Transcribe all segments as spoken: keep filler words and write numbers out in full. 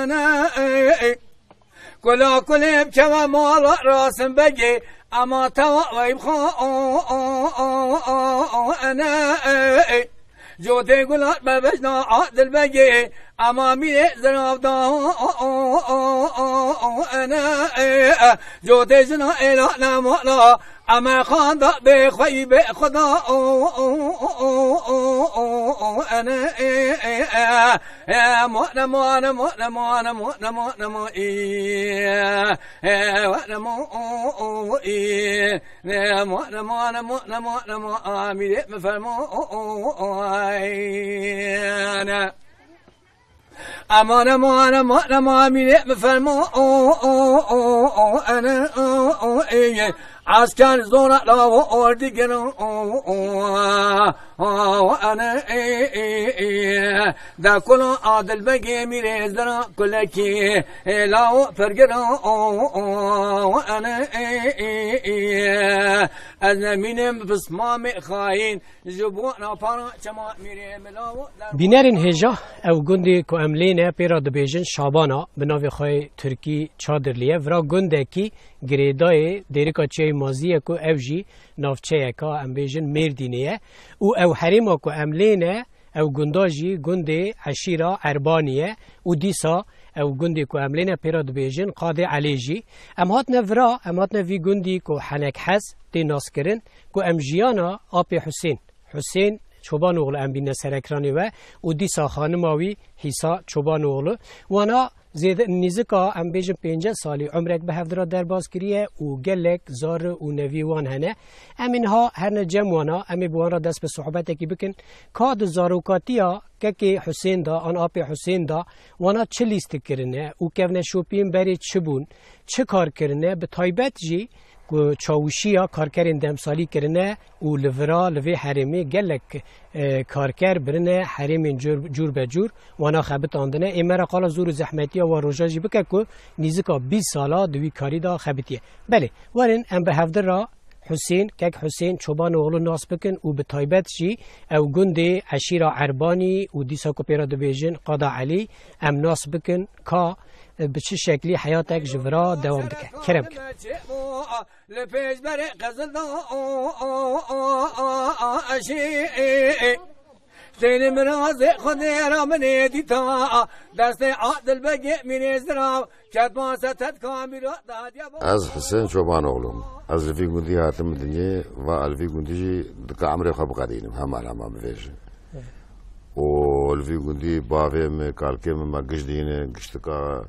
Ene, ey, ey. Kula kulê bikeve mala Rasim Begê, ema tewa wey bixwe, ene, ey, ey. Cotê gulat be bejna Adil Begê, ema mîrê ziravda, ene, ey, ey. Cotê jina êla ne mala, ema xanda bê xweyî bê xuda, ene, ey, ey, ey. Emo, emo, emo, emo, emo, emo, emo, emo, emo, emo, emo, emo, emo, emo, emo, emo, emo, emo, emo, emo, amîrê min fermo, ay, ne. Aman, aman, aman, aman, amîrê min fermo, ene, ey, ey. Asker zora lawo ordigin, ene, ey, ey, ey. Da kula Adil Begê mîrê zira kulekî, e, lawo pergir, ene, ey, ey, ey. Ez nemînim pismamê xayîn, ji bo napara çema mîrê min lawo. Bînerên hêja, ew gundê ku em lê ne pê re dibêjin Şabana, bi navê xwe yê tirkî Çadirlî ye. Vira gundekî girêdayê Dêrika Çiyayê Mazî ye ku ew jî navçeyeka, em bêjin, Mêrdînê ye û ew herêma ku em lê ne, ew gunda jî gundê eşîra Erbanî ye û dîsa ew gundê ku em lê ne pê re dibêjin Qadê Elê jî. Em hatine vira, em hatine vî gundî ku Henek Hez tê naskirin, ku em jiyana Apê Husên, Husên Çobanoğlu em bîne ser ekranê we û dîsa xanima wî Hîsa Çobanoğlu. Wana zêde nîzika, em bêjin, pênceh salî umrek bi hevdira derbas kiriye û gelek zar û nevî wan hene. Em ê niha herine cem wana, em ê bi wan re dest bi sohbetekî bikin. Ka di zarokatiya kekê Husên de, an apê Husên de, wana çi lîstik kirine û kevneşopiyên berê çi bûn, çi kar kirine, bi taybet jî ku çawişiya karkerên demsalî kirine û li vira, li vê herêmê gelek, e, karker birine herêmên cur, cûr be cûr, wana xebitandine. Ê me re qala zor û zehmetiya wan roja jî bike ku nîzika bîst sala di wî karî de xebitiye. Belê, werin em bi hevdira Husên, kek Husên Çobanoğlu nas bikin û bi taybet jî ew gundê eşîra Erbanî û dîsa ku pê re dibêjin Qada Elî, em nas bikin ka bi çi şeklî heyatek ji vira dewam dike. Kerem kin. Li pêşberê Qizilda eşî. Tênê mirazê Xwedê ra min ê dîta, destê Adil Begê mînê zira, ketma setet kamîra dadiya bo. Ez Hisên Çobanoğlu im. Ez li vî gundî hatim dinyê, va ez li vî gundî jî dika emrê xwe biqedînim, heman heman bivêjim. Û li vî gundî bavê min, kalkê min me giş dîne, giştika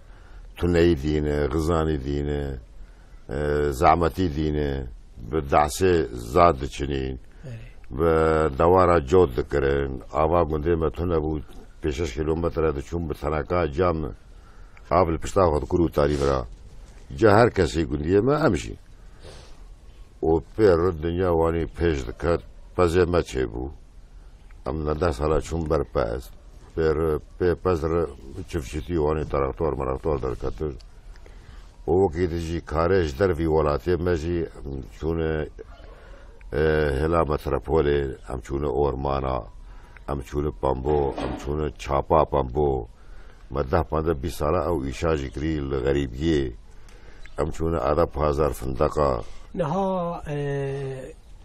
tuneyî dîne, xizanî dîne, e, zehmetî dîne, bi dehsê zad diçinîn, bi dewara cot dikirin. Ava gundê me tune bû, pênc şeş kîlometre diçûn bi teneka cam, av li pişta xwe dikur û tarî vira. Ca her kesî gundiyê me em jî. Û pê re dinya wanî pêş diket, pezê me çêbû. Em neh deh sala çûn ber pez. Pê re, pê pez re çiftçîtî wanî traktor, mraktor derketin. Û wekî di jî karê ji dervî welatê me jî em çûne, e, hêla metropolê, em çûne ormana, em çûne pembo, em çûne çapa pembo. Me deh, pandeh, bîst sala ew îşa jî kirî li xerîbiyê. Em çûne ada pazar findeqa. Niha, e,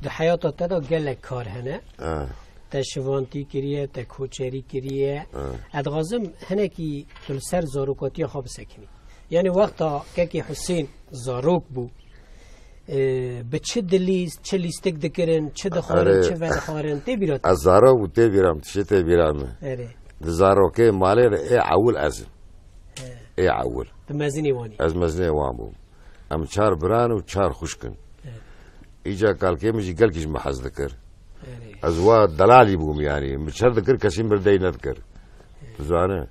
di heyata te de gelek kar hene. Eh. Te şivantî kiriye, te koçerî kiriye. Eh. Ez dixwazim hinekî tu li ser zarokatiya xwe bisekinî. Yani wexta kekê Husên zarok bû, e, bi çi dilîst, çi lîstik dikirin, çi dixwarin, erê, çi vedixwarin, tê bîra te? Ez zarok bû, tê bîra min, tiştê tê bîra min. Erê. Di zarokê malê de ê ewil ez im. He. Ê ewil. Tu mezinê wan î? Ez mezinê wan bûm. Em çar biran û çar xwişk in. He. Îca kalkê min jî gelkî ji min hez dikir. Erê. Ez wa delalî bûm yanî. Min çer dikir, kesî min li dêy nedikir. He. Tu zane.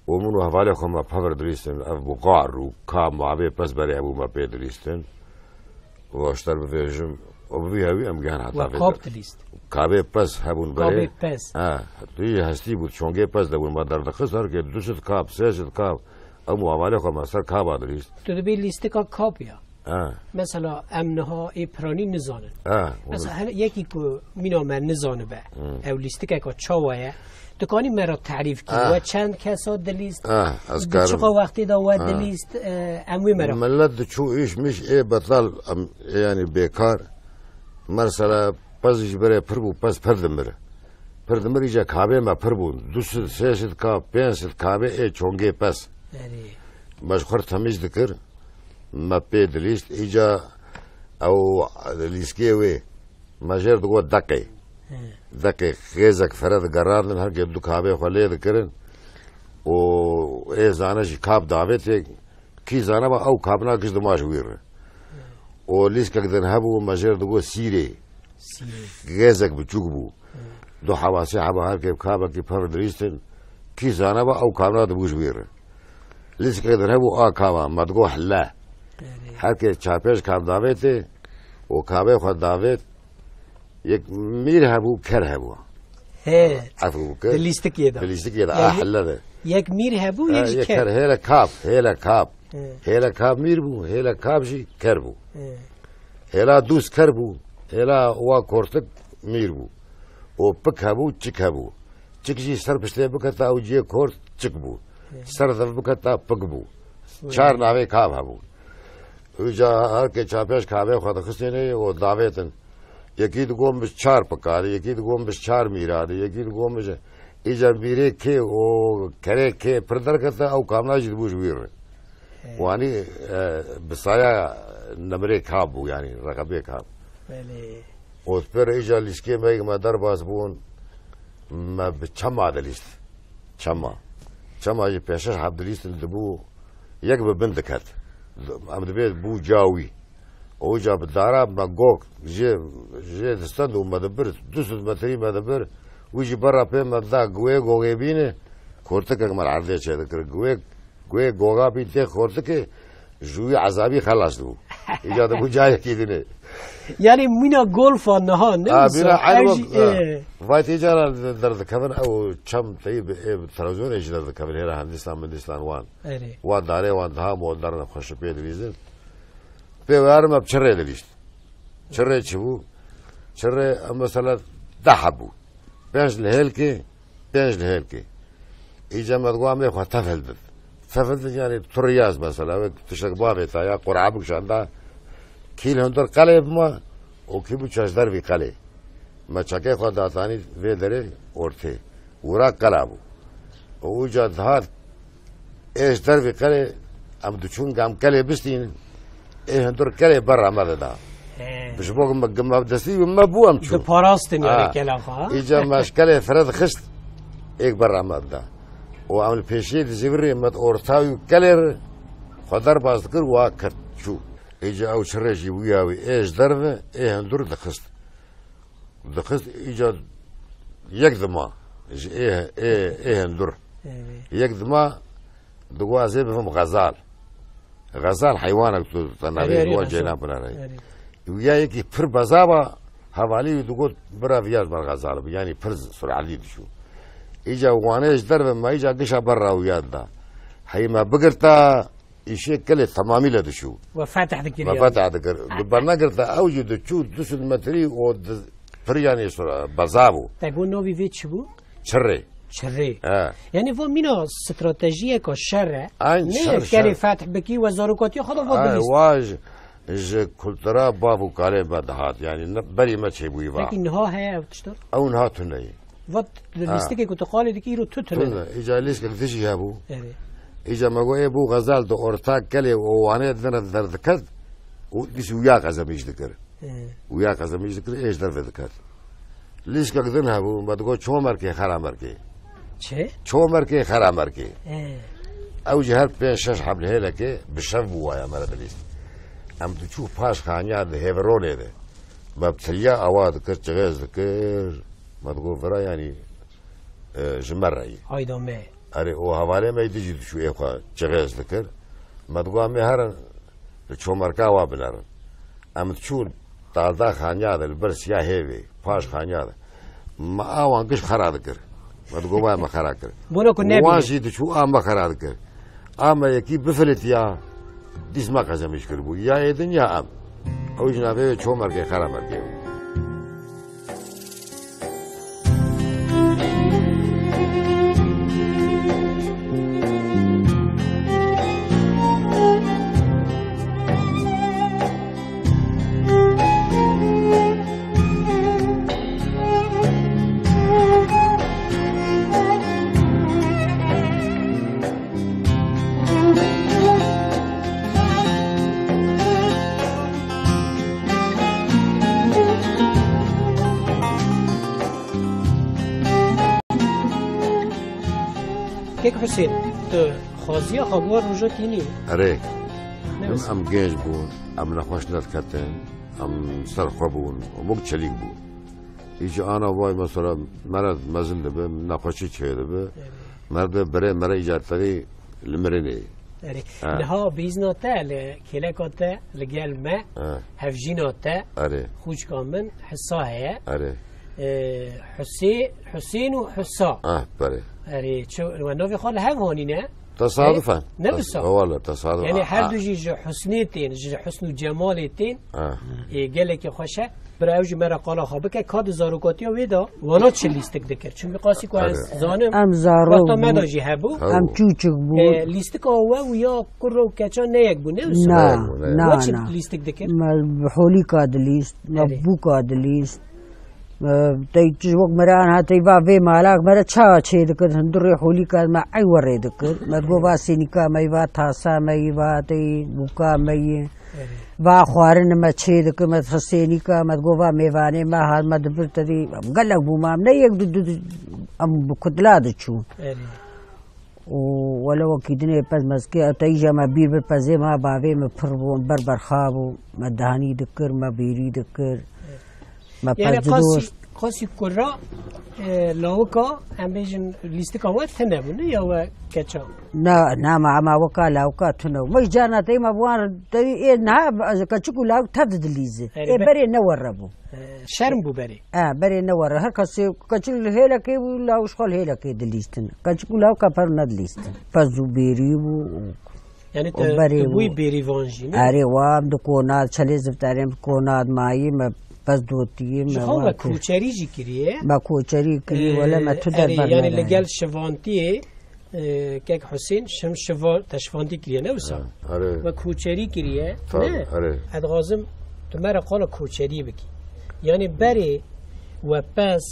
Û min û hevalê xwe me pev re dilîstin, ev buqar û ka mavê pez berê hebû me pê dilîstin. Û ji te re bivêjim, û bi vî hewî em gihan heta vê. Kap derê dilîst? Kabê pez hebûn berê. Kabê pez. Ha, tu yî hestî bû, çongê pez de bûn, me derdixist her kê du sed kap, sê sed kap. Em û hevalê xwe me ser kaba dilîst. Tu dibê lîstika kap ya. Ha. Mesela em niha ê piranî nizanin. Ha, mesela hene yekî ku mîna me nizanibe, hmm, ew lîstikeka çawa ye? Tu kanî me re tarîf kî? Ah. We çend kesa dilîst? Ah, ez Di karim. çiqa wextê de we Ah. dilîst? E, em wê me re. Millet diçû îş miş ê betal, em, ê yanî bêkar. Mesela pez ji berê pir bû, pez pir dimir. Pir dimir îca kabê me pir bûn. Du sed, sê sed kab, pênc sed kabê ê çongê pez. Erê. Me ji xwe re temîz dikir. Me pê dilîst. Îca ew lîskê wê. Me jêr digot deqê. He. Deqê xêzek fere digerandin, her kê du kabê xwe lê dikirin. Û ê zane jî kab davêtê, kî zane ba ew kabna giş dima ji wî re. Û lîskek din hebû, me jêr digot sîrê. Sîrê. Xêzek biçûk bû. He. Du heba sê heba her kê bi kabekî pir dilîstin. Kî zane ba ew kabna dibû ji wî re. Lîskek din hebû a kaba, me digot hille. Erê. Her kê çar pênc kab davêtê û kabê xwe davêt. Yek mîr hebû, ker hebû. He. Efû bike. Di lîstikê de. Di lîstikê de, Yani, a hille de. Yek mîr hebû, Ha, yek jî yek ker. ker, hêle kab, hêle kab. He. Hêle kab mîr bû, hêle kab jî ker bû. He. Hêla dûst ker bû, hêla wa kortik mîr bû. Û pik hebû, çik hebû. Çik jî ser piştê biketa ew cihê kort çik bû. He. Ser dev biketa pik bû. He. Çar navê kab hebû. Îca her kê çar pênc kabê xwe dixistînê û davêtin. Yekî digot min çar pik a dî, yekî digot min çar mîr a dî, yekî digot min ji, îca mîrê kê û kerê kê pir derkete, ew kamna jî dibû ji wî re. He. Wanî, e, bi saya nemirê kab bû, yanî reqebê kab. Belê. Û pir îca lîskê me, me derbas bûn, me bi çema dilîst. Çema. Çema jî pênc şeş heb dilîstin dibû, yek bi bin diket. Em dibê bû ca wî. Û ca bi dara me gok jê, jê distend û me dibir, du sed metrî me dibir. Wî jî berra pê me da guê gogê bîne, kortikek me erdê çêdikir. Guê, guê goga bîn tê kortikê, ji wî ezabî xelas dibû. Îca dibû cayekî dinê. Yani mîna golfa niha, ne A, wisa? bîra Ev elwa, jî, ha. e. Vay tê cara derdikevin, ew çem teyî bi, ê, bi televizyonê jî derdikevin, hêra Hindistan, Hindistan wan. Erê. Wan darê wan daha modern xweşi pê dilîzin. Pê were me bi çirê dilîst. Çirê çi bû? Çirê, em mesela deh heb bû. Pênc li hêlkê, pênc li hêlkê. Îca me digot em ê xwe tefil din. Tefil din, yani tu riyaz mesela, wek tiştek bavê ta ya, qur'a bikişanda, kî li hundir qelê bima û kî bû çaş dervî qelê. Me çekê xwe datanî vê derê ortê. Wira qela bû. Û uca dihat, ê ji dervî qelê, em diçûn, em kelê bistînin, ê hundir kelê berra me dida. He. Bi ji bo me, me destî me bû em çûn. Diparastin yani Ha. kela xwe, ha? Îca me ji kelê fire dixist, êk berra me dida. Û em li pêşiyê dizîvirê me di orta wî kelê re xwe derbas dikir, wa kir çû. Îca ew çirê jî wîya wî ê ji derve, ê hundir dixist. Dixist îca yek dima ji ê, ê, ê hundur. Evet. Yek dima digot ez ê bibim xezal. Xezal heywanek tu te navê Erê, erê, diwa xezal. ceylan binare. Erê. Wîya yekî pir bezava hevalî wî digot bira viyaz ber xezal bi. Yani pir suratî dişû. Îca wane ji derve me îca gişa ber ra wîya da. Hey me bigirta Îşê kelê temamî le diçû. We fetih dikir Me yani. fetih dikir. Di bernegirta ew jî diçû du sed metrî û di, pir yanî sura beza bû. Te got navî vê çi bû? Çirê. Çirê. He. Yani va mîna stratejiyeka şer e. Ayn Ne şer, kerê şer. fetih bikî we zarokatiya xwe de va Ay, bilîst. wa ji, ji kultura bav û kalê me dihat. Yani ne, berî me çêbûyî va. Peki niha heye ev tişt? Ew niha tune ye. Vat Ha. lîstikê ku tu qalê dikî îro tu tune. Tune. Îca lîstek dijî hebû. Erê. Îca me got, ê bû xezal di orta kelê û wanê din re derdiket û dîs wîya qezemîş dikir. He. Wîya qezemîş dikir, ê ji derve diket. Lîstek din hebû, me digot çomerkê xeramerkê. Çi? Çomerkê xeramerkê. He. Ew jî her pênc şeş heb li hêlekê bi şev bû waya me re dilîst. Em diçû paş xaniya di hêvironê de. Me bi tiliya awa dikir, çixêz dikir. Me digot vira yanî e, ji me re yî. Hayda me. Erê, û hevalê me yî dijî diçû ê xwe çixêz dikir. Me digot, em ê herin li çomerka wa binerin. Em diçûn dalda xaniya de, li ber siya hêvê, paş xaniya de. Me a wan giş xera dikir. Me digot, vay me xera kir. Bona ku nebîne. Wan jî diçû a me xera dikir. A me yekî bifilitiya, dîs me qezemîş kiribû. Ya ê din ya em. Ew ji navê çomerkê xera merkê bû. Kek Husên, tu xwaziya xwe bi wan roja tînî? Erê. Ne Em, wisa? Em genç bûn, em nexweş nediketin, em ser xwe bûn, hemû çelîk bûn. Îca ana vay mesela mere mezin dibe, nexweşî çêdibe. Erê. Merde birê mere îca terî li mirinê. Erê. Ha. Niha bîzna te li kêleka te li gel me, Ha. hevjîna te, Erê. xûçka min Hisa heye. Erê. Ee, Husê-, Husên û Husa. Ah, berê. Erê, çi, we navê xwe li hev hanîne? Tesadüfen. Erê, ne Tes-, wisa? Wala, tesadüf. Yani Ah, her ah. du jî ji husnê tên, ji husn û cemalê tên. Ah. Ê, gelekî xweş e. Bira ew jî me re qala xwe bike, ka di zarokatiya wê de wana çi lîstik dikir? Çünkü qasî ku ez Erê. zanim, Em zarok wexta me de bûn. jî hebû. Hebû. Em çûçik bûn. Ê, lîstika we û ya kur û keça ne yek bû, ne wisa? Na, Ne yek bû, ne yek na, bû. We çi na. lîstik dikir? Me bi holîka dilîst, me Erê. bûka dilîst. Me tey tu ji wek me re anha tey va vê malak me re çawa çê dikir, hundirê holîka me ey werê dikir. Me go va sênîka me yî, va tasa me yî, va tey bûka me yî. Erê. Va xwarin me çê dikir, me xwe sênîka, me go va mêvanê me hat, me dibir te dî. Em gelek bû, me em ne yek du, du, du, em bi kutla diçûn. Erê. Û wele wekî dinê pez mezkê, ew te îja me bîr bi pezê me, bavê me pir bûn, ber berxa bû, me dehanî dikir, me bîrî dikir, me Yani pez qasî, didost. qasî kura, e, lawika, em bêjin lîstika we tune bû, ne ya we keça? Na, na, me ema weka lawika tune bû. Me carna tey me bi wan re, tey ê niha, ez keçik û lawik tev didilîzi. Erê, Ê be- berê ne were bû. E, şerm bû berê. E, berê ne were. Her kesê keçik li hêlekê bû, law ji xwe li hêlekê dilîstin. Keçik û lawka per nedilîstin. Pez û bêrî bû. Yani û te, berê tu bûyî bû. Bêrîvan jî, ne? Erê, wa em di konad, çelê ziftarên bi konad mayî, me pez dotiyî, Ji me xwe wa we tu. koçerî jî kiriye. Me koçerî kiriye, Ee, wele me tu erê, derber yani li nedayê. gel şivantiyê, e, kek Husên, şim şiva-, te şivantî kiriye, ne wisa? Ha, erê. We koçerî kiriye, Tabii, ne? erê. Ez dixwazim tu me re qala koçerî bikî. Yani berê we pez,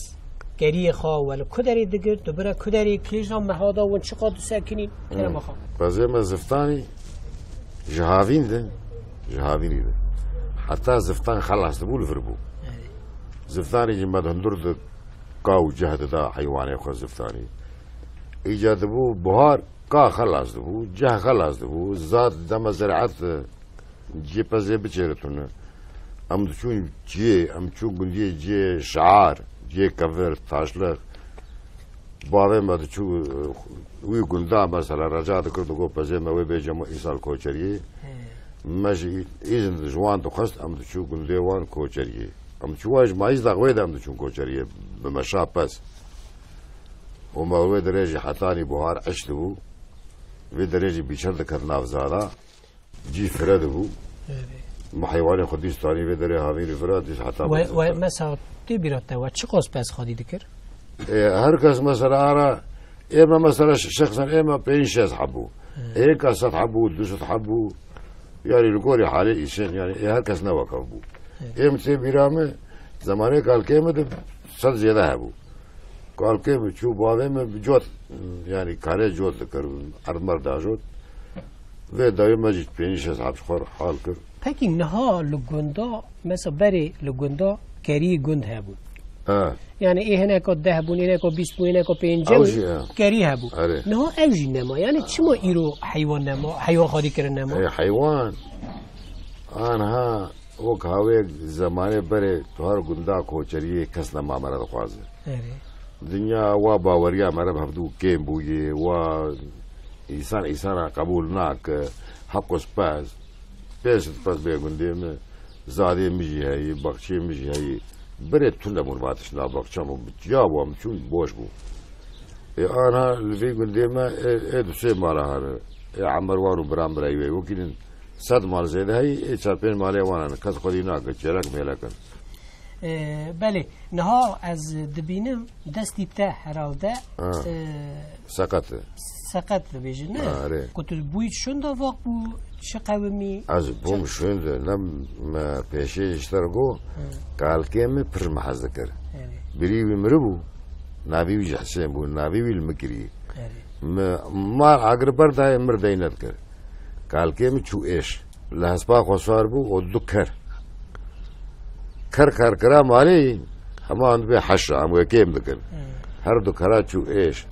keriyê xwe we li ku derê digir, tu bira ku derê kêj re mehada win çiqa disekinîn, kerema xwe. Pezê me ziftanî ji havîn de, ji havînî de. Heta ziftan xelas dibû, li vir bû. Erê. Ziftanî jî me di hundir de ka û ceh dida heywanê xwe ziftanî. Îca dibû buhar, ka xelas dibû, ceh xelas dibû, zad dema ziraet, cihê pezê biçêritûne. Em diçûn cihê, em çûn gundiyê cihê Şiar, cihê Kevir, Taşlix. Bavê me diçû, wî gunda mesela reca dikir, digot pezê me wê bêje me îsal koçeriyê. He. Me jî îzin ji wan dixwest, em diçû gundê wan koçeriyê. Em çû wan ji mayîs daxwê de em diçûn koçeriyê, bi meşa pez. Û me wê dirê jî hetanî buhar eş dibû. Vê dirê jî bîçer diket nav zada. Cî fire dibû. Erê. Me heywanê xwe dîs tanî vê derê havînî vira dîs heta We, bû we zifir. Mesela tê bîra te, we çiqas pez xwedî dikir? E, her kes mesela ara, ê me mesela ş-, şexsen ê me pênc şeş hebû. He. Ê ka sed hebû, du sed hebû. Yani li gorî halê îşên, yani ê her kes ne wek hev bû. He. Ê min tê bîra min, zemanê kalkê min de sed zêde hebû. Kalkê min çû, bavê min bi cot, yani karê cot dikir, erdmer dajot. Vê dawî me jî pênî şeş heb ji xwe re hal kir. Pekî niha li gunda, mesela berê li gunda kerî gund hebûn. Ha. Yani ê hineka deh bûn, hineka bîst bûn, hineka pêncem Ew jî, ha. kerî hebû. Erê. Niha ew jî nema. Yani çima îro heywan nema, heywan xwedî kirin nema? Ê, heywan. Anha. Wek hawê zemanê berê tu her gunda koçeriyê kes nema me re dixwaze. Erê. Dinya wa baweriya me re bi hevdû kêm bûye, wa însan însana qebûl nake, heqûs pez, pêş pez bê gundê min, zadê min jî heye, baxçeyê min jî heye. Berê tune bûn va tişt nav baxça min, ya wa min çûn boş bû. Ê ana li vê gundê me, ê, ê du sê mala hene. Ê emer wan û biran birayî wê wekî din. Sed mal zêde heyî, ê çar pênc malê wan in. Kes xwedî nake, çêrek mêlek in. Ee, belê, niha ez dibînim destî te herhalde, Ha. ee, Seqet e. seqet dibêjin, ne? Ha, erê. Ku tu bûyî şunda vak bû, çi qewimî? Ez bûm Çi- şunda, ne me pêşê ji te re got, Hı. kalkê min pir ji me hez dikir. Erê. Birî wî miribû, navî wî ji Hisên bû, navî wî li min kirî. Erê. Me mar agir berdayê mir dey nedikir. Kalkê min çû êş. Li hespa xwe sar bû û du ker. Ker ker kira malê, hema em dibê heşa, em wê kêm dikin. Hmm. Her du kera çû êş.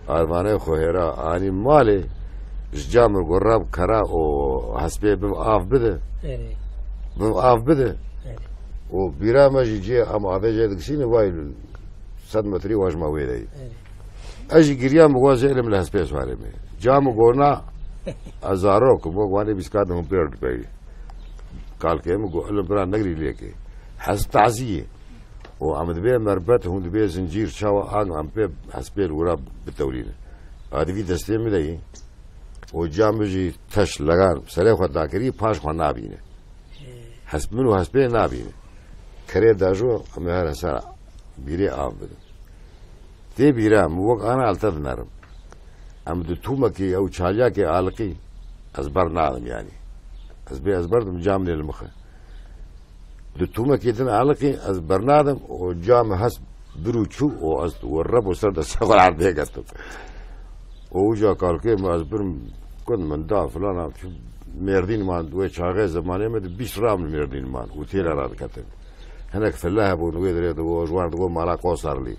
Armanê xwe hêra anî malê, ji cam û gora bi kera û hespê biv av bide. Erê. Biv av bide. Erê. Û bîra me jî cihê em avê jê dikişîne, vay sed metrî wan ji me wê de ye. Erê. Ez jî giriyam, min got, "Zê elim li hespê swarê me." Cam û gona, ez zarok im, wek wanê bîst kat hûn pêr dipeyî. Kalkê min got, "Elim bira negirî lêkê." Hesp tazî ye. Û em dibê merbet, hûn dibê zincîr, çawa ango em pê hespê li wira bitewlîne. A di vî destê min de yî. Û cam min jî teş legan serê xwe dakirî, paş xwe nabîne. Hesp min û hespê nabîne. Kerê dajo, em ê here ser bîrê av bidin. Tê bîra min, wek ana li te dinerim. Em di tûmekê ew çaliyakê aliqî, ez bernadim yanî. Ez bê ez berdim, cam nê li min xe. Di tûmekê din aliqî, ez bernadim û cam hest bir û çû û ez werreb û ser destê xwe erdê ketim. Û uca kalkê min ez birim, kund min da filan, çû Mêrdîn man, wê çaxê zemanê me di bîst ram li Mêrdîn man û têle radiketin. Hinek file hebûn wê dirê digo, ji wan digo mala Qosarlî.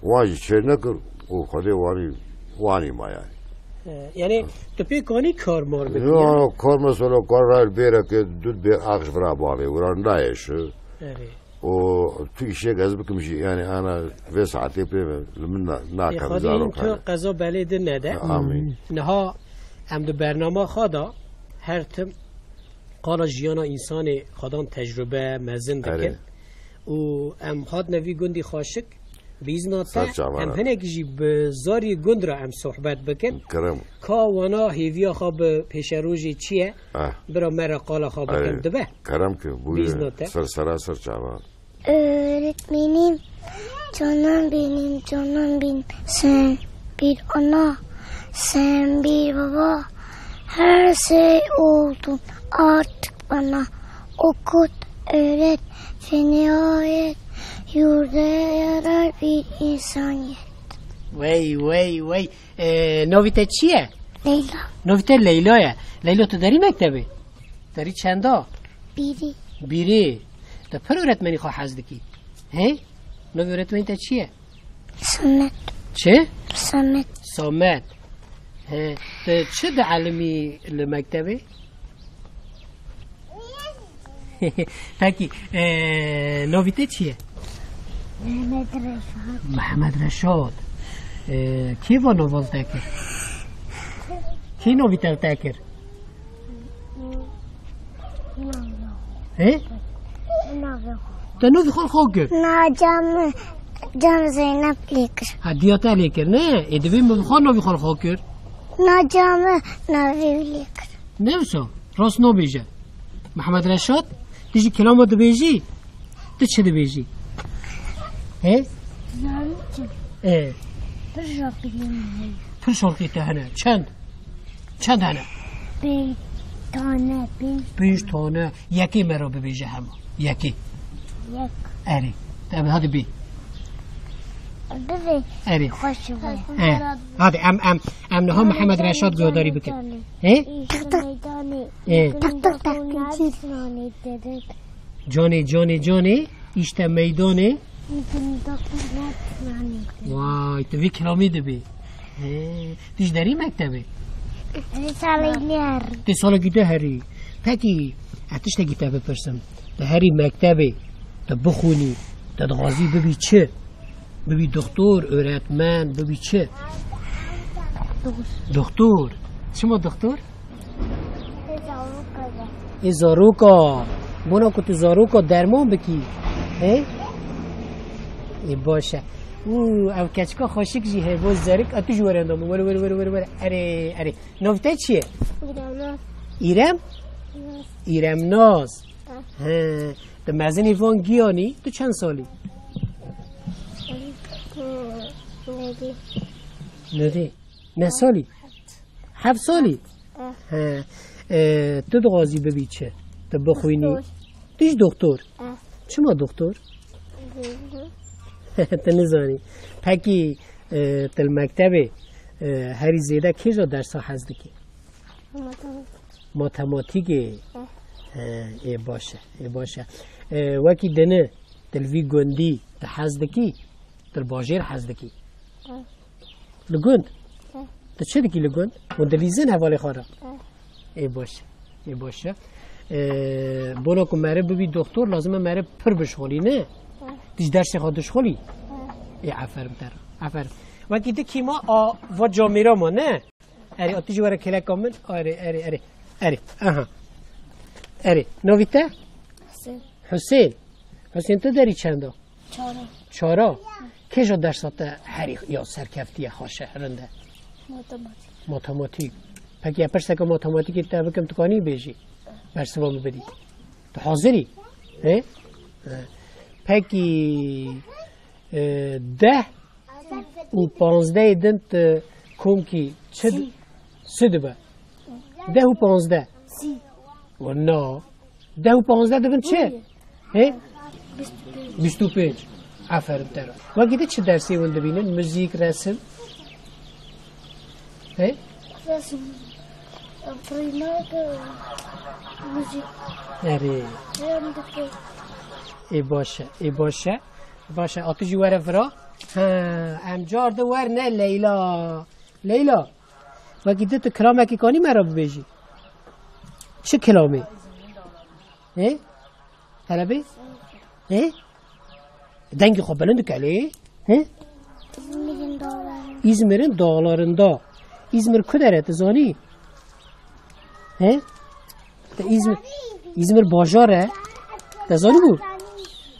Wan jî çê nekir û Xwedê wanî, wanî ma yanî. E, yanî tu pê kanî kar mar bikî, yanî? Yo, kar mesela kar rayl bêreke du bê ax ji vira bavê, wira nayê şi. Erê. Û tu îşek ez bikim jî, yanî ana vê saetê pê li min na-, nakem. Ê, Xwedê zarok tu hene. Qeza belê din nede. Amîn. Niha em di bernama xwe de her tim qala jiyana însanê xwedan tecrube mezin dikin. Erê. Û em hatine vî gundî xweşik, bi îzna te, ser çavan, em hinekî jî bi zarî gund re em sohbet bikin. Kerem. Ka wana hêviya xwe bi pêşerojê çi ye? Eh. Bira me re qala xwe bikin, erê, dibe? Kerem ki, bûye. Bi îzna te. Ser sera ser çavan. Öğretmenim, canım benim, canım benim. Sen bir ana, sen bir baba. Her şey oldun artık bana. Okut, öğret, beni öğret. Yurda yarar bir insan yet. Wey, wey, wey. Ee, novî te çi ye? Leyla. Novî te Leyla ye. Leyla, tu derî mektebê? Derî çenda? Bîrî. Bîrî. Te pir öğretmenî xwe hez dikî. Hey? Novî öğretmenî te çi ye? Samet. Çi? Samet. Samet. He, tu çi dielimî li mektebê? Pekî, e, novî te çi ye? Mehmet Reşat. Mehmet Reşat. E, kê va nova li te kir? Kê novî te li te kir? He? Te novî xwe li xwe kir? Na cam, cam Zeynep lê kir. Ha, diya te lê kir, ne? Ê, divê min bi xwe novî xwe li xwe kir. Na cam navê wî lê kir. Ne wisa? Rast nabêje. Mihemed Reşad, tu jî kilama dibêjî? Tu çi dibêjî? He? Zarokê. E. Pir şarkî hene. Pir şarkî te hene. Çend? Çend hene? Pênc tane, pênc. Pênc tane. Yekê me re bibêje hema. Yekê. Yek. Erê. Em hadi bê. Bibê. Erê. Xweş bû. E. Hadi em, em, em niha Mihemed Reşad guhdarî bikin. He? Îşte meydanê. E. Gülüm doktor Naçnanê dedik. Canê, canê, canê, îşte meydanê. Gülüm doktor Naçnanê dedik. Vay, tu vî kilamî dibî. He, tu ji derî mektebê? Salê ner. Tê salekî te herî. Pekî, ez tiştekî te bipirsim. Tu herî mektebê, tu bixwînî, tu dixwazî bibî çi? Bibî doktor, öğretmen, bibî çi? Doktor. Doktor. Çima doktor? Ê zaroka. Bona ku tu zaroka derman bikî. He? Ê baş e. Û ev keçika xweşik jî heye, bo zerik, a tu jî were enda min. Were, were, were, were, were. Erê, erê. Navê te çi ye? İrem. İrem? Naz. İrem Naz. Ha. He. Tu mezinî van giyanî, tu çend salî? Hı, nêdî. Nêdî. Ne salî? Heft. Heft salî? Eh. He. E, tu dixwazî bibî çi? Tu bixwînî? Doktor. Tu jî doktor? Eh. Çima doktor? Hı hı. Tu nizanî. Pekî, e, tu li mektebê, e, herî zêde kêja dersa hez dikî? Matematik. Matematîkê? Eh. He, ê baş e, ê baş e. E, wekî dinê, tu li vî gundî, tu hez dikî? Tu li bajêr hez dikî? Eh. Li gund? He. Tu çi dikî li gund? Hûn dilîzin hevalê xwe re? He. Ê baş e. Ê baş e. Ee, bona ku meriv bibî doktor, lazim e meriv pir bişxulî, ne? He. Tu ji dersê xwe dişxulî? He. Ê, aferin te re. Aferin. Wekî di kî ma a va camêra ma, ne? Erê, a tu jî were kêleka min. Erê, erê, erê. Erê, aha. Erê, navî te? Husên. Husên. Husên, tu derî çend a? Çara. Çara? Kê ji dersa te herî ya serkeftiye xweş e, rind e? Matematîk. Matematîk. Pekî, ez pirseke matematîkê te bikim, tu kanî bêjî? Bersiva min bidî. Tu hazirî? He? He. Pekî, e, deh û panzdehê din tu komkî çi di-, Sî. Si dibe? Deh û panzdeh. Sî. Wina. Deh û panzdeh dibin çi? He? Bîst û pênc. Bîst û pênc. Aferin te re. Wekî di çi dersê hûn dibînin? Muzîk, resim? He? Resim. Pirînak, muzîk. Erê. Hem dike. Ê baş e, ê baş e. Baş e, a tu jî were vira. Ha, em car di werne Leyla. Leyla. Wekî di tu kilamekî kanî me re bibêjî? Çi kilamê? He? Hele bê? He? Dengê xwe bilind dike lê. He? İzmir'in dağlarında. İzmir'in dağlarında. İzmir ku der e, tu zanî? He? Te İzmir, İzmir bajar e. Te zanî bû?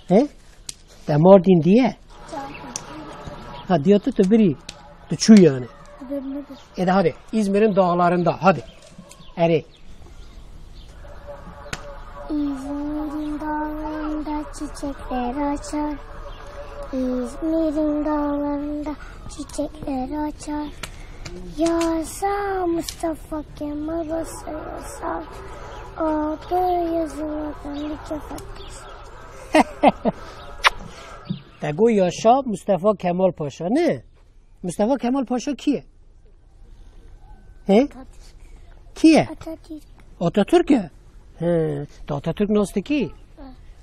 He? Te Mardin diye. Ha, diya tu, tu birî. Tu çû yani. Ê de hadi. İzmir'in dağlarında. Hadi. Erê. İzmir'in dağlarında çiçekler açar. İzmir'in dağlarında çiçekler açar. Yaşa Mustafa Kemal, yaşa, yaşa. Adı yazılı bir fakir. Te got yaşa Mustafa Kemal Paşa, ne? Mustafa Kemal Paşa kî ye? He? Atatürk. Kî ye? Atatürk. Atatürk e? He. Tu Atatürk nas dikî? He.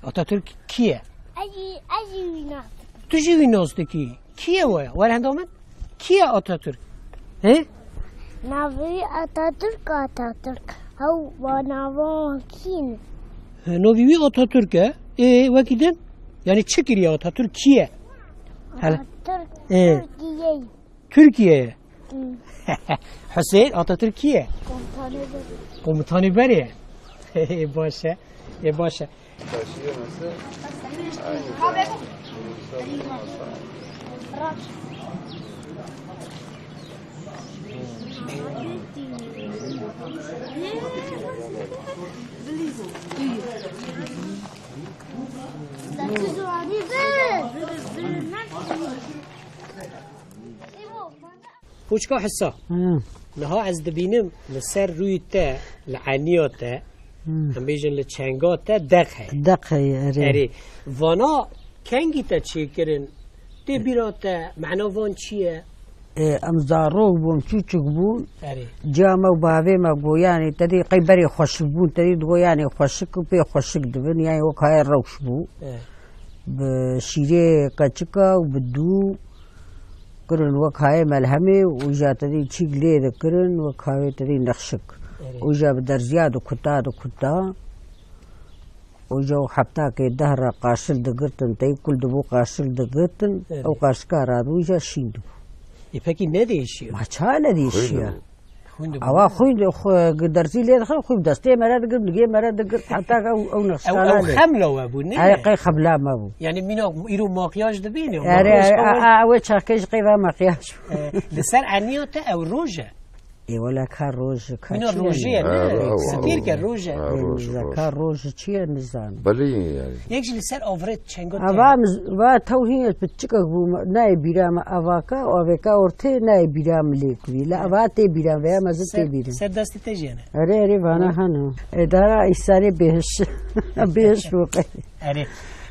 Atatürk kî ye? Ez jî, ez jî wî nas dikim. Tu jî wî nas dikî? Kî ye we? Were henda min. Kî ye Atatürk? He? Navê wî Atatürk, Atatürk. Ew va nava wan kî ne? He, navê wî Atatürk e. Ê, wekî din? Yani çi kiriye Atatürk? Kî ye? Hele. Atatürk Ê. Türkiye. Türkiye. Hmm. Hüseyin Atatürk kî ye? Komutanê berê. Komutanê berê. Ê, baş e. Ê, baş e. Taşıyamasa aynı zamanda. Poçka hisa. Hı. Niha ez dibînim li ser rûyê te, li eniya te, Hı. em bêjin li çenga te deq heye. Deq heye, erê. Erê, vana kengî te çêkirin, tê bîra te, mena van çi ye? Ê, em zarok bûn, çûçik bûn. Erê. Ciya me û bavê me got, yanî, te dî qey berê xweşik bûn, te dî digot, yanî, xweşik û pê xweşik dibin, yanî, wek haya rewş bû. E. Bi şîrê keçika û bi dû kirin wek hayê melhemê û îja te dî çîk lê dikirin wek hayê te dî nexşik. Erê. Û îja bi derziya dikuta, dikuta. Û îja û heftakê deh re qaşil digirtin, tey kul dibû qaşil digirtin. Erê. Ew qaşika radibû îja şîn dibû. Ê, pekî nedêşiya? Ma ça nedêşiya? Xwîn dibû. Xwîn dibû. Awa xwîn di-, xwe-, derzî lê dixin, xwîn bi destê me re digir, digê me re digir, heta ke ew, ew nexşana lê. Ew xemla we bû, ne? Ay, qey xebla me bû. Yani mîna îro makyaj dibîne, Erê, makyaj a, xwe a, a, wê çaxkê ji qey ve makyaj bû. E, li ser eniya te ew roj e? Ê, wele ka roj, ka Mîna çi rojê ye, yani? Ne? Ha, ew, Spîr ke ew, roj e. Ha, Ê, roj, miza roj. Ka roj çi ye, nizanim. Belê yani. Yek jî li ser avrêt çenga te. Ava miz-, va tewhîn piçikek bû, nayê bîra me avaka, avêka ortê nayê bîra min lê kirî. La ava tê bîra veya mezin tê bîra. Ser destê te jî hene. Erê, erê, vana hano. Edara îsanê bêhiş. Bêhiş bû qey. Erê,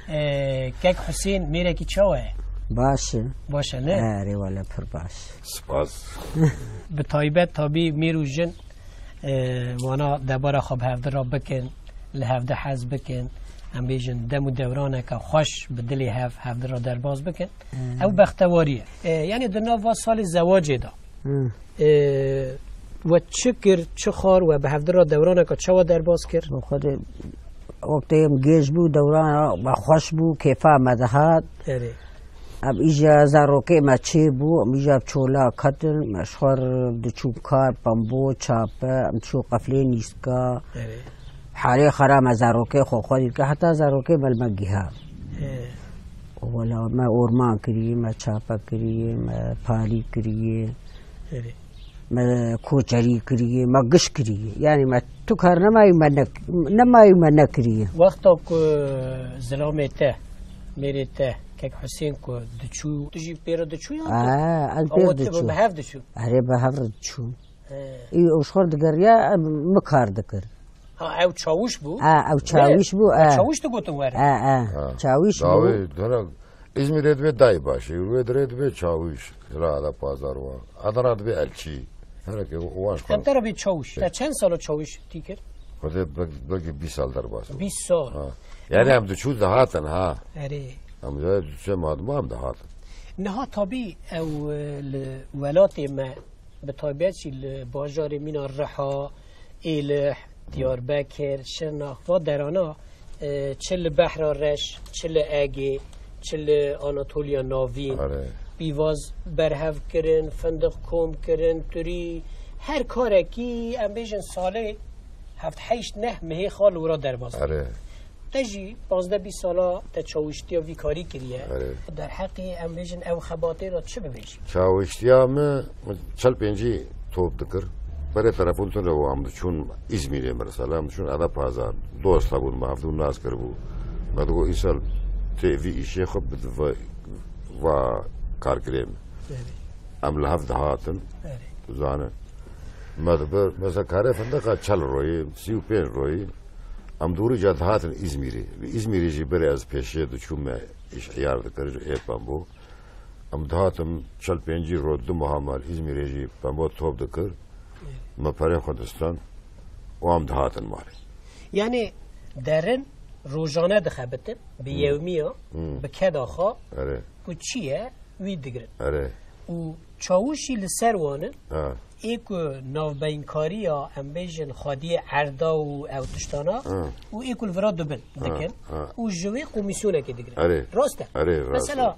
e, kek Husên mêrekî çawa ye? Baş e. Baş e, ne? Erê, wele pir baş. Spas. Bi taybet tabî mêr û jin, e, wana debara xwe bi hevdi re bikin, li hevdi hez bikin. em bêjin dem û dewraneke xweş bi dilê hev, hevdira derbas bikin. Hmm. Ew bextewarî ye. E, yanî di nav va salê zewacê de, Hmm. e, we çi kir, çi xwar, we bi hevdira dewraneke çawa derbas kir? Bi Xwedê, wextê em gêj bû, dewran me xweş bû, kêfa me dihat. Erê. Em îja zarokê me çêbû, em îja bi çola ketin, me ji xwe re diçûn kar, pembo, çape, em çû qeflê nîska. Erê. Halê xera me zarokê xwe xwe dît, heta zarokê me li me giha. He. Wela me orman kiriye, me çape kiriye, me palî kiriye. Erê. Me koçerî kiriye, me giş kiriye. Yanî me tu kar nemayî me ne, nemayî me nekiriye. Wexta ku zilamê te, mêrê te, kek Husên ku diçû, tu jî pê re diçû yan tu? Aa, ez pê Awa re tu diçû. Bi hev diçû? Erê, bi hev re diçû. He. Î, û ji xwe digeriya, em, min kar dikir. Ha, ew çawîş bû? Ha, ew çawîş bû, ha. Çawîş digotin were? Ha, ha. Ha. Çawîş bû. Dawê dönem İzmir'e dibe daybaşı, wê dire dibe çawîş, hira da pazar wa. Adana dibe elçi. Hereke wan ji Em xwe. Te re bê çawîş. Te çend sala çawîş tî kir? Xwedê bel-, belkî bîst sal derbas bû. Bîst sal. Ha. Yani em diçû dihatin ha. Erê. Em de diçû madem em dihatin. Niha tabî ew, e, li welatê me, bi taybet jî li bajarê mîna Riha, Êlih, Diyarbekir, Şirnex, va derana, e, çi li Behra Reş, çi li Egê, çi li Anatoliya Navîn, Are. Pîvaz berhev kirin, findiq kom kirin, turî, her karekî, em bêjin salê heft heşt neh mehê xal wira derbas. Are. Te jî pazdeh bîst sala te çawîştiya vî karî kiriye. Erê. Derheqê em bêjin ew xebatê re çi bibêjî? Çawîştiya me, min çel pêncî top dikir. Berê telefon tune û em diçûn Îzmîrê mesela, em diçûn Eda Pazar. Dost hebûn, me hevdû nas kiribû. Me digot, îsal tê vî îşê xwe bi va, va karkirê min. Erê. Em li hev dihatin. Erê. Tu zane. Me dibir, mesela karê findiqa çel royê, sî û pênc royê. Em dûrî ca dihatin Îzmîrê. Li Îzmîrê jî berê ez pêşê diçûm me îş îyar dikir, ê pembo. Em dihatin çel pêncî roj du meha me li Îzmîrê jî pembo top dikir. Me perê xwe distan û em dihatin malê. Yani derin rojane dixebitin, bi Hmm. yewmiya, Hmm. bi keda xwe, Erê. ku çi ye, wî digirin. Erê. Û çawişî li ser wan in, Ha. ê ku navbeynkariya, em bêjin, xwediyê erda û ew tiştana, Ha. û ê ku li vira dibin Ha. dikin, Ha. û ji wê komîsyonekê digirin. Erê. Rast e? Erê, rast e. Mesela,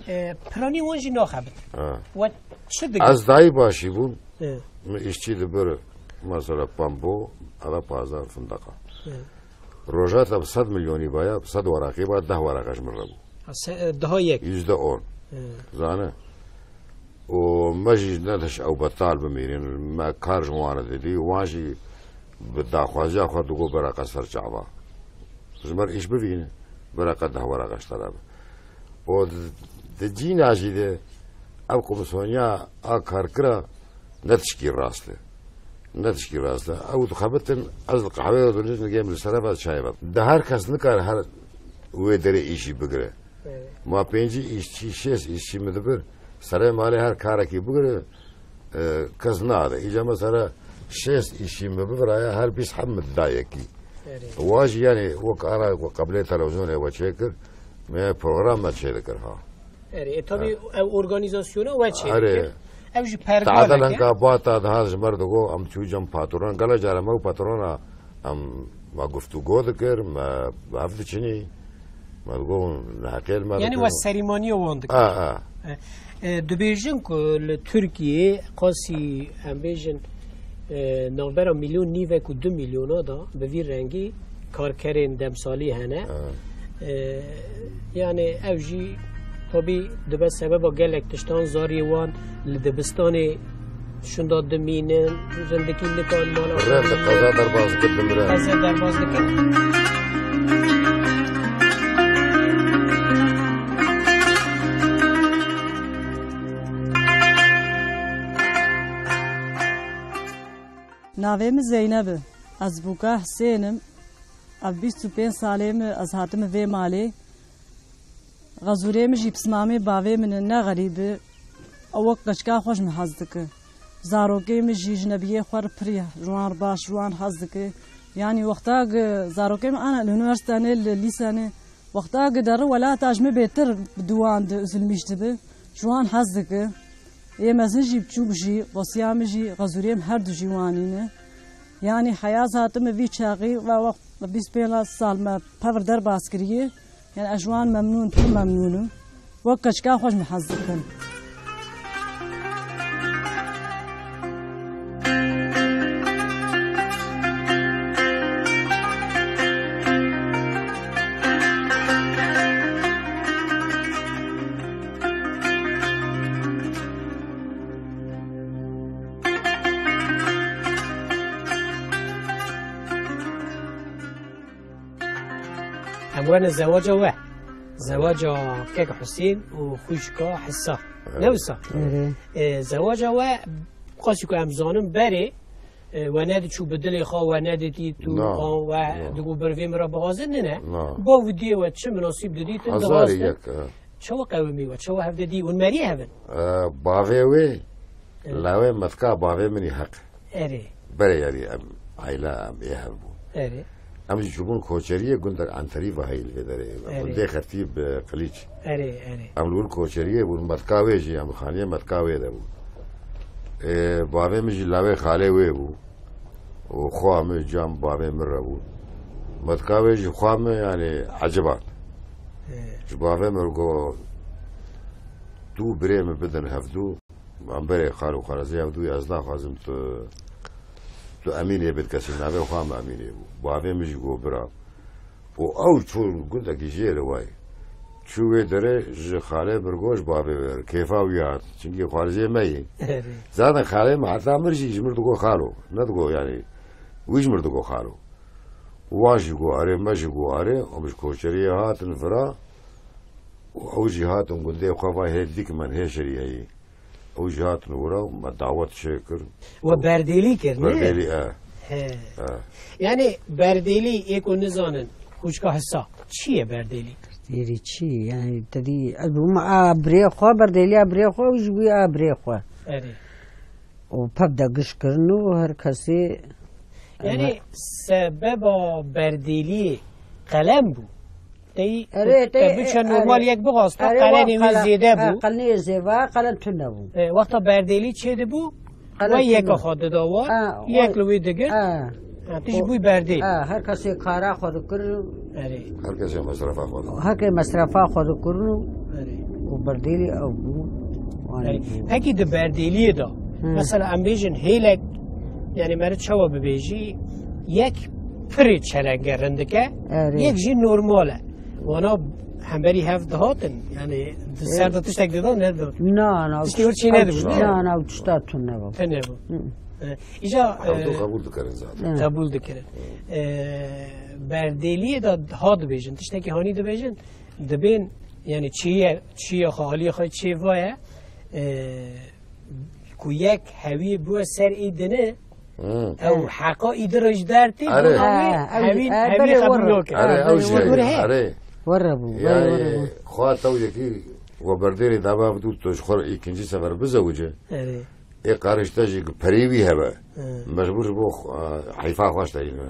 e, piranî wan jî naxebit. Ha. We çi digirin? Ez dayî başî bûm. Hı. Min îşçî dibir, mesela, pembo, eve pazar findeqa. Hı. Roja te bi sed milyonî baya, bi sed weraqî ba, deh wereqa ji min re bû. Ha, se-, e, daha yek. Yüzde on. Hı. Zane. Û me jî nediş ew betal bimînin. Me kar ji wan re didî. Wan jî bi daxwaziya xwe digot bereqe ser çava. Ji me re îş bivîne. Bereqe deh wereqa ji te re be. Û di, di cîna jî de ev komîsyoniya a karkira ne tişkî rast e. Ne tişkî rast e. Ew dixebitin, ez li qehweyê re dinicim, digêm li serê ve çayê ve. De her kes nikare her wê derê îşî bigire. Evet. Ma pêncî îşçî, şêst îşçî min dibir, serê malê her karekî bigire, e, kes nade. Îca mesela şêst îşçî min bibiraya, her bîst heb min dida yekî. Evet. Wa jî yani wek ara ku qeblê televizyonê we çêkir, me program me çêdikir ha. Erê, e, tabii, Ha. ev organizasyona we çê Erê. dikir. Ev jî pergalek e. Tadelenka bata dihat ji me re digot, em çû cem patron, gele cara me û patrona em, me guftûgo dikir, me bi hev diçinî, me digot, neheqê li me Yani dikir. we serîmaniya wan dikir. A, a. E, e, dibêjin ku li Tirkiyê qasî, em bêjin, e, navbera milyon nîvek û du milyona da bi vî rengî karkerên demsalî hene. Ha. E, yani ev jî tabî dibe sebeba gelek tiştan zariyê wan li dibistanê şunda dimînin, rindikî nikan mala Rê xwe qeza derbas dikir, dimire. Qeza derbas dikir. Navê min Zeyneb e. Ez bûka Hisên im. Ev bîst û pênc salê min ez hatime vê malê. Xezûrê min jî pismamê bavê min e, ne xerîb e. Ew wek qeçka xwe ji min hez dike. Zarokê min jî jinebiyê xwe re pirî ji wan re baş, ji wan hez dike. Yanî wexta ki zarokê min ana li unîversîte ne, li lîse ne, wexta ki deri welata ji min bêtir bi diwan di üzülmîş dibi, ji wan hez dike. Ê mezin jî, biçûk jî, wesiya min jî, xezûriyê min her du jî wanî ne. Yanî heya zat min vî çaxî ve wext bîst pênc sal me pevir derbas kiriye. Yanî ez ji wan memnûn, pir memnûn im. Wek keçika xwe ji min hez dikin. Em werne zewaca we. Zewaca kek Husên û xwişka Hisa. Evet. Ne wisa? Erê. E, zewaca we, qasî ku em zanin berê, e, we nediçû bi dilê xwe, we neditî tu, na, we na, digot bi vê min re bixwazin, nine? Na. Bav û diyê we çi minasîb didîtin, hezarê dixwaztin? Yek, e. Çawa qewimî we, çawa hevdidî, hûn merî hev in? E, bavê wê, e, lawê metka bavê min î heq. Erê. Berê, yanî em aîle, em ê hev bûn. Erê. Em jî çûbûn koçeriyê gundek Enterî ve heyî li vê derê. Erê. Gundê Xertî bi Qilîç. Erê, erê. Em li wir koçeriyê bûn, metka wê jî, em xaniyê metka wê de bûn. Ê, bavê min jî lawê xalê wê bû. Û xwa min, cam bavê min re bûn. Metka wê jî xwa min, yanî eciban. Ê. Ji bavê min re got, tu birê min bidin hevdû. Em berê xal û xwarezê ev dû, ez naxwazim tu, tu Emînê bit kesî, navê xwe em Emînê bû. Bavê min jî got bira. Û ew çûn gundekî jêr e way. Çû wê derê ji xalê min got ji bavê wê re. Kêfa wî hat. Çimkî xwarezê me yî. Erê. Zaten xalê min heta mir jî ji mir digot xalo. Ne digot yanî. Wî ji mir digot xalo. Wan jî got erê, me jî got erê. Em ji koçeriyê hatin vira. Û ew jî hatin gundê xwe va hê dîk min hê şerî heyî. Ew jî hatin wira, me dawet çêkir. We berdêlî kir, ne? Berdêlî, e. He. E. Yanî berdêlî, ê ku nizanin, xwişka Hisa, çi ye berdêlî? Berdêlî çi? Yanî te dî, ez bûm a birê xwe, berdêliya birê xwe, ew jî bûye a birê xwe. Erê. Û pevde giş kirin û her kesê. Yanî sebeba berdêliyê qelem bû. Tey, erê, te tey, biçe e, normal erê. Yek bixwasta, erê, qelenê wî zêde bû. Qelenê zêva, qelen tune bû. E, wexta berdêlî çê dibû, qelen we yeka xwe dida wa, yek li wî digir. Ha, tu jî bûyî berdêl. Ha, her kesê kara xwe dikir. Erê. Her kesê mesrefa xwe dikir. Her kesê mesrefa xwe dikir û, erê, û berdêlî ew bû. Erê. Pekî di berdêliyê de, hı, mesela em bêjin hêlek, yanî meriv çawa bibêjî, yek pirê çelenge rindike, erê, yek jî normal e. Wana hemberî hev dihatin, yanî di ser de tiştek dida, ne dida? Na, na, tiştê wir çê nedibû, ne? Na, na, tişta tune bû. Tune bû. Hı. E, îca, hevdû, e, qebûl dikirin zaten. Hı. Qebûl dikirin. E, berdêliyê de ha dibêjin, tiştekî hanî dibêjin, dibên, yanî çiye, çiye xwe, aliyê xwe çê vaye, e, ku yek hewî bûye ser ê dine, hı, ew heqa î di re ji der tê, erê, bû, ha, hewî, ew, hewî, e, hewî berê qebûl were. Nake. Erê, ew jî heye, erê. Were bû, were, were bû. Yanî, xwe tew yekî we berdêrê dava bû tu ji xwe îkinci sefer bizewice. Erê. Ê qarişte jî perê wî hebe. Hı. Mecbûr ji bo, e, heyfa xwe ji te hîne.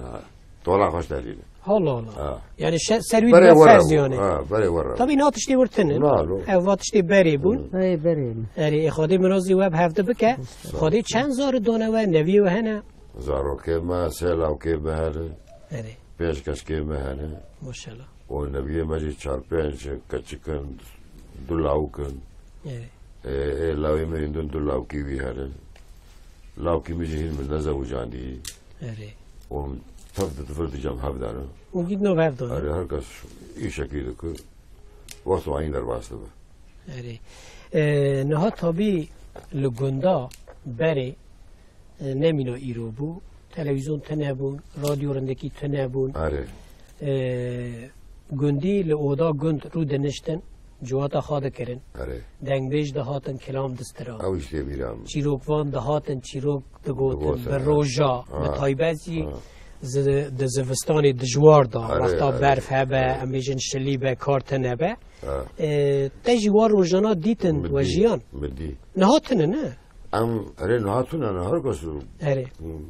Tola xwe ji te hîne. Allah Allah. Ha. Yanî şe-, ser wî dibe ferz yanî. Ha, berê were. Tabî na tiştê wir tinin. Na, lo. Ev va tiştê berê bûn. Hı. Ey, berê bûn. Erê, ê Xwedê mirazî we bi hevdi bike. Sağ ol. Xwedê çend zarê dane we, neviyê we hene? Zarokê me, sê lawkê me hene. Erê. Pênc keçikê me hene. Maşallah. Û neviyê me jî çar pênc keçik in, du lawik in. Erê. Ê, ê lawê min hîn din du lawkî wî hene. Lawkî min jî hîn min nezewicandî. Erê. Û tev di vir di cem hev de ne. Û gît nav hev de ne. Erê, her kes îşekî dikir. Wexta wayîn derbas dibe. Erê. E, niha tabî li gunda berê, e, ne mîna îro bû. Televîzyon tune bûn, radyo rindekî tune bûn. Erê. E, gundî li oda gund rû diniştin, civata xwe dikirin. Erê. Dengbêj dihatin, kilam distira. Ew jî tê bîra min. Çîrokvan dihatin, çîrok digotin, digotin, bi, erê, roja, ha, bi taybet jî, ha, zi-, di zivistanê dijwar da, erê, wexta, erê, berf hebe, erê, em bêjin şilî be, kar tune be. Ha. E, te jî wa rojana dîtin, min we dî, jiyan? Min dî. Niha tune ne? Em, erê, niha tune ne, her kes. Erê. Hmm.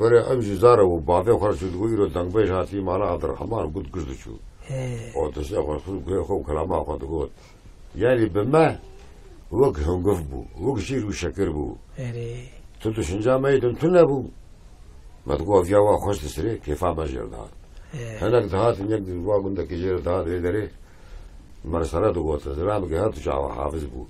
Berê ew jî zar e û bavê xwe çû digot, îro dengbêj hatî mala Abdurrahman, got giş diçû. He. O destê xwe xwe, xwe, xwe kelama xwe digot. Yanî bi me wek hungiv bû, wek şîr û şekir bû. Erê. Tu düşünca me yê din tune bû. Me digot, viya wa xweş disirê, kêfa me jê re dihat. He. Hinek dihatin, yek di wa gundekî jê re dihat vê derê. Me li sere digot, zilam gihat û çawa hafiz bû.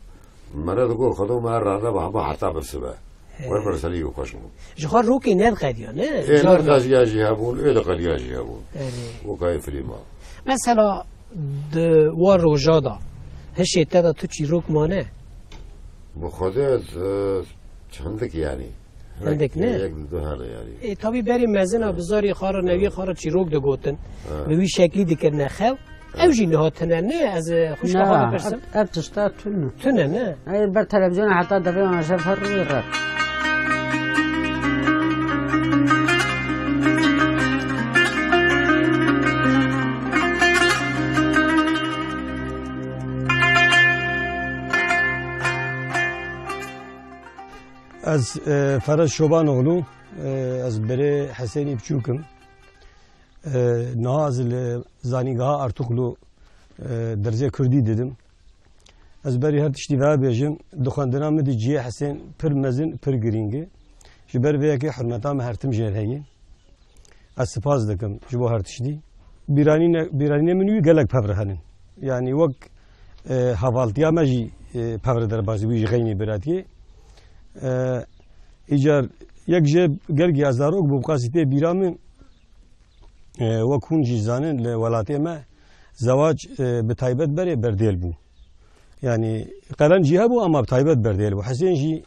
Me re digot, Xwedo me rane be hema heta bisibe. He. Wer me li serî xweş bû. Ji xwe rokê nediqediya, ne? Ê, nediqediya jî hebûn, ê diqediya jî hebûn. Erê. Wekayê filîma. Mesela di wa roja da hişê te de tu çîrok mane? Bi Xwedê, e, hindik yanî. Hindik ne? Yek, du hene yanî. Ê, tabî berê mezin a bi zarê xwe re, neviyê xwe re çîrok digotin. Ha. Bi wî şeklî dikirine xew. Ew jî niha tune ne, ez, e, xwişka xwe Na, dipirsim. Ev, ev tişta tune. Tune ne? Ê, ber televizyona heta devê wan şev her rûyê re. Ez, e, Ferez Şobanoğlu, e, ez berê Hesênî Biçûk im. E, niha ez li Zanîngeha Artuklu, e, dersê Kurdî didim. Ez berî her tiştî ve bêjim, di xwendina min de cihê Hesên pir mezin, pir girîng e. Ji ber vê yekê hurmeta min her tim jê re heye. Ez spas dikim ji bo her tiştî. Bîranîne-, bîranînê min wî gelek pevre henin. Yanî wek, e, hevaltiya me jî, e, pevre derbasî wî ji xeynî biratiyê. E, îcar yek jê gelkî ez zarok bûm, qasî tê bîra min, e, wek hûn jî zanin li welatê me zewac, e, bi taybet berê berdêl bû. Yanî qelen jî hebû ama bi taybet berdêl bû. Hesên jî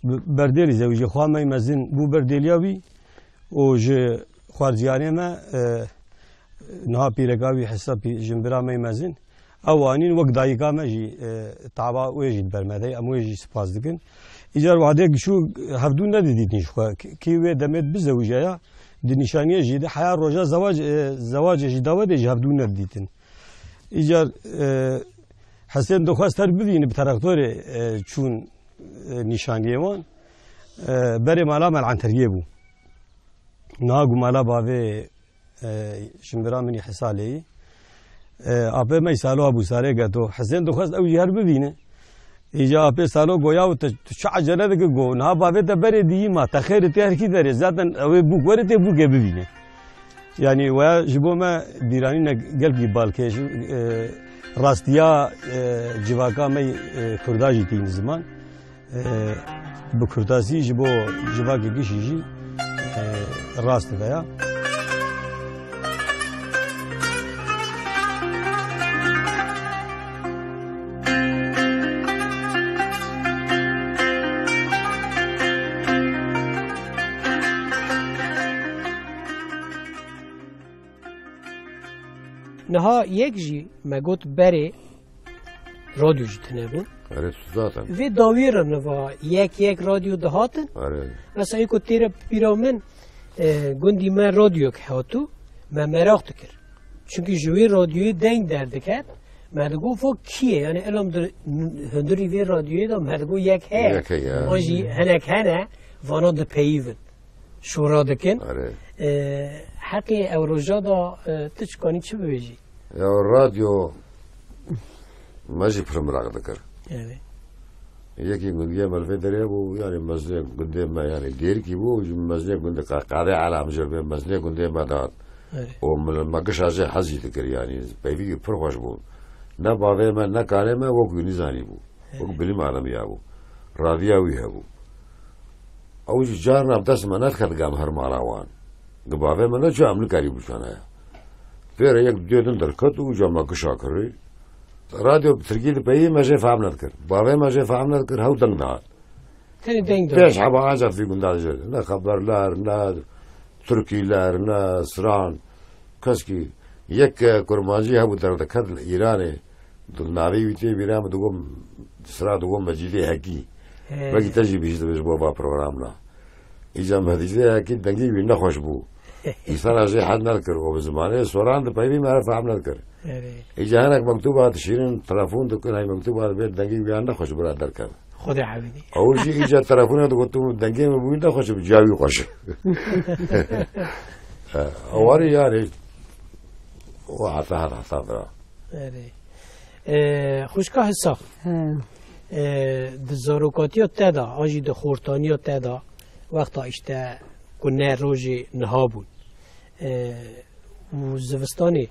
bi-, berdêlî zewî jî xwe mey mezin bû berdêliya wî û ji xwarziyanê me, e, niha pîreka wî hesa pî-, jimbira mey mezin. Ew anîn wek dayika me jî, e, taba wê jî di ber me de ye, em wê jî spas dikin. Îcar wadê gişû hevdû nedidîtin ji xwe. Kî, kî wê demê bizewije ya, di nîşaniyê jî de heya roja zewac, e, zewacê jî dawetê jî hevdû nedidîtin. Îcar, e, Hesên dixwest her bivîne bi traktorê, e, çûn, e, nîşaniyê wan. E, berê mala me li Enteriyê bû. Niha ku mala bavê, e, jimbira min î Hisalê yî. E, apê me î Salo hebû, Salê Geto. Hesên dixwest ew jî her bivîne. Îca apê Salo goya û te, tu çi ecele dike go. Niha bavê te berê diyî ma. Te xêrê tê her kî derê. Zaten ew ê bûk werê tê bûkê bivîne. Yanî weya ji bo me bîranîne gelkî balkêş, e, rastiya, e, civaka me, e, Kurda jî tîn ziman. E, bi kurtasî ji bo civakê gişî jî, e, rast veya. Niha yek jî me got berê radyo jî tune bû. Erê, tu zaten. Vê dawî re niva yek yek radyo dihatin. Erê. Mesela ê ku tê re pîra min, e, gundî me radyok hatû, me meraq dikir. Çunkî ji wê radyoyê deng derdiket, me digot, "Fo kî ye?" Yanî elam di hundirî vê radyoyê de me digot, "Yek heye." Yek heye. An jî hinek hene, vana dipeyivin. Şora dikin. Erê. E, heqê ew roja da, e, tu çikanî çi bibêjî? Ya radyo me jî pir miraq dikir. Erê. Yekî gundiyê me li vê derê bû, yanî mezinê gundê me, yanî dêrikî bû, ji mezinê gundê Qa-, Qadê Ela min jê re bê, mezinê gundê me dihat. Erê. Û min, me gişa jê hezî dikir, yanî peyvîkî pir xweş bû. Ne bavê me, ne kalê me wek wî nizanî bû. Wek bilîm ademiya bû. Radiya wî hebû. Ew jî carna bi dest me nediket, digam her mala wan. Di bavê me neçû, em nikarî biçûn heye. Pêre yek duyê din derket û ca me gişa kirî. Radyo bi tirkî dipeyî, me jê fehm nedikir. Bavê me jê fehm nedikir, hew deng dihat. Tenê deng dihat. Pênc heba ancak vî gunda dijêr. Ne xeberler, ne tirkîler, ne stran. Keskî yek, e, kurmancî hebû derdeket li Îranê. Di navê wî tê bîra min digot, sira digot Mecîdê Hekî. He. Belkî te jî bihîst dibêj bo va programna. Îca Mecîdê Hekî dengê wî nexweş bû. Însana jê hed nedikir û bi zimanê soran dipeyivî me re fehm nedikir. Erê. Îca hinek mektuba dişînin, telefon dikin, hey mektuba dibê dengê wî ya nexweş bira derkeve. Xwedê hewînî. Ew jî îca telefonê digot, tu dengê min bûyî de xweş bi cawî xweş. Ewarê yarê o heta heta heta bira. Erê. E, xwişka Hisa. He. E, di zarokatiya te de, an jî di xortaniya te de, wexta îşte ku ne rojê niha bûn. E, û zivistanê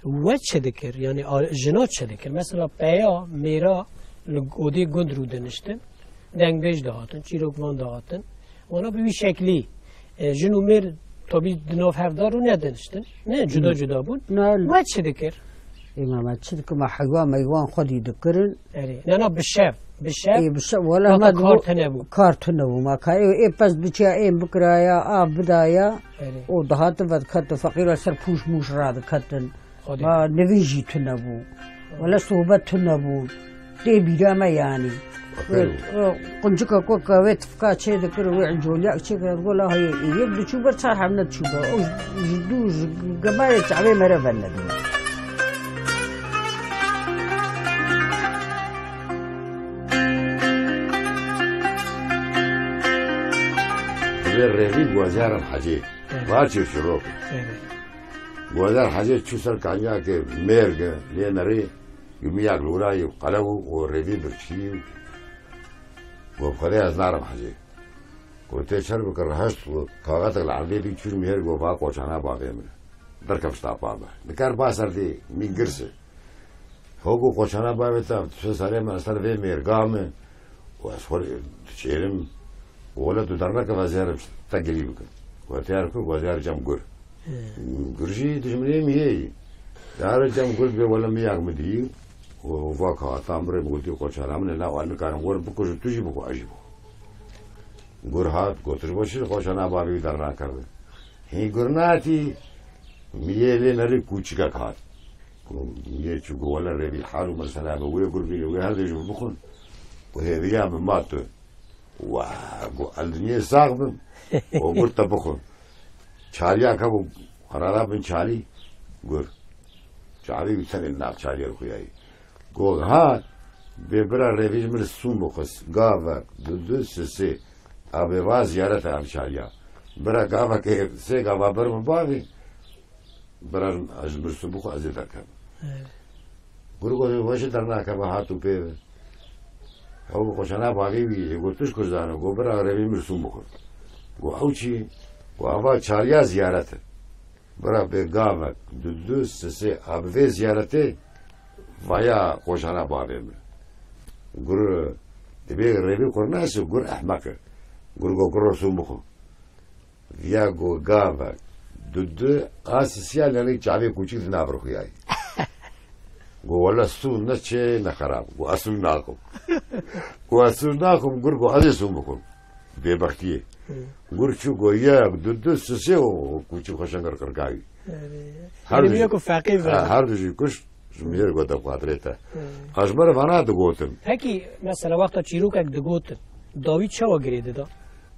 we çi dikir? Yanî a-, jina çi dikir? Mesela peya mêra li odê gund rûdiniştin, dengbêj dihatin, çîrokvan dihatin. Wana bi wî şeklî, e, jin û mêr tabî di nav hev de rû nediniştin. Ne, cuda Hmm. cuda bûn. Ne. We çi dikir? Ê, me, me çi dikim, me heywan meywan xwedî dikirin. Erê. Ne, ne, bi şev. Bi şev. Ê, bi şev, wela Wata me kar digo-, tune bû. Kar tune bû. Ma ka ê, ê pez biçiya, ê bikiraya, av bidaya. Erê. O dihati vediketin, feqîra ser pûş mûş radiketin. Xwedê. Ma nivîn jî tune bû. Wela sohbet tune bû. Tê bîra me yanî. Aferin. Wê, o quncika ku ke wê tifka çê dikir, wê encoliya çê dikir, gola hayê, yek diçû ber çar hemle diçû ber. O ji, ji dû, ji gemayê çavê me re venedin. Divê rêvî guhezyaran hecê. Evet. Var çî şirok. Evet. Guhezar hecê çû ser kaniyakê mêrge, lê nerê, yumiyak lûrayî qelew û rêvî birçî. Go bi Xwedê ez narim hecê. Go tê çer bikir reheşt û kaxetek li erdê dî çûr mihêr go va koçana bavê min. Derkevşt apa me. Nikar ba ser dê, mî girse. Ho go koçana bavê te, tu sê serê min ser vê mêrga min. Û ez xwe diçêrim. Wele tu dernekeve ez ê herim te gilî bikim. Û tê her ku ez ê her cem gur. He. Gur jî dijminê min yê yî. Te her cem gur bê wele min yak min dî. Û va ka hata min rê min gotî koçana min la wan nikarin wer bikujin tu jî bixwe ez jî bixwe. Gur hat, gotiş bo çi koçana bavê wî dernakeve. Hîn gur nehatî, min yê lê nerî kûçikek hat. Go, yê çû go wele rêvî hal û mesela be wê gur bîne, wê her dê ji min bixwin. Go hêviya min ma tu. Wa, go el dinyê sax bim. O gur te bixwin. Çaliya ke bo, qerara bin çalî, gur. Çavê wî tenê nav çaliya xuyayî. Go ha, bê bira rêvî ji min li sûn bixwist. Gavek, du du, sisê. A bê va ziyaret e ev çaliya. Bira gavek ê sê gava bir min bavê. Bira ez ji min sûn bixwe ez ê derkevim. Evet. Gur go weşê dernakeve hat û pê ve. Ew bi xweşana bavê wî, ê go tu ji kur zano, go bira rêvî min sûn bixwe. Go ew çi? Go ava çaliya ziyaret e. Bira bê gavek, du du, sisê, a bi vê ziyaretê vaya koşana bavê min. Gur, dibê rêvî qurnaşi, gur ehmeq e. Gur go guro sûn bixwe. Viya go gavek, du du, a sisiya lelê çavê kûçik di nav rixuyayî. Go wele sûn ne çê ne xerab. Go ez sûn naxim. Go ez sûn naxim, gur go ez ê sûn bixwim. Bêbextiyê. Hı. Gur çû go yek, du, du, sisê û kûçik xwe şengir qirkayî. Erê. Her Erê, du bîya jî, ku feqîr ha, ver. Her du jî kuş, ji min yê go de xatirê te. Hı. Ez ji me re vana digotin. Pekî, mesela, wexta çîrokek digotin, dawî çawa girê dida?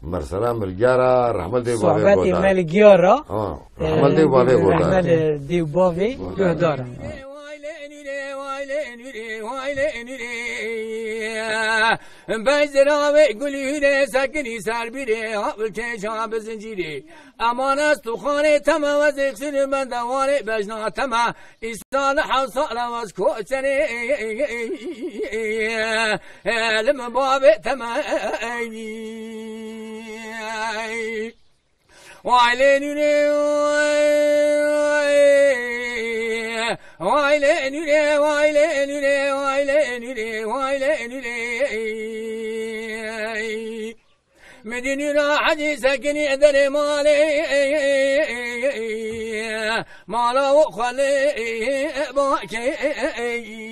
Mersela Milgiyara, rehmet dê bavê Sohbetê goda. Milgiyara, Ha, e, rehmet dê bavê goda. Rehmet dê bavê goda. Goda. Bejra ve gulüne sekini serbire, hafif keşa bi zinciri. Aman ez tu xanê teme ve zêxsini ben de varê bejna teme. İsa li hewsala ve koçerê, elim bavê teme. Vay lê nûrê, vay lê nûrê, vay lê nûrê, vay lê nûrê, vay lê nûrê. Min dî nûra hecî sekinî derê malê, mala û xwelê bakêr.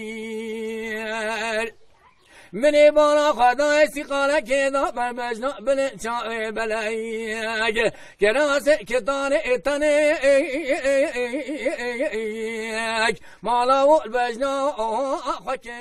Min ê bala xwe dayê sîqalekê da ber bejna bilê çavê beleyek. Kerasê kitanê ê tenê mala û bejna xwe kê.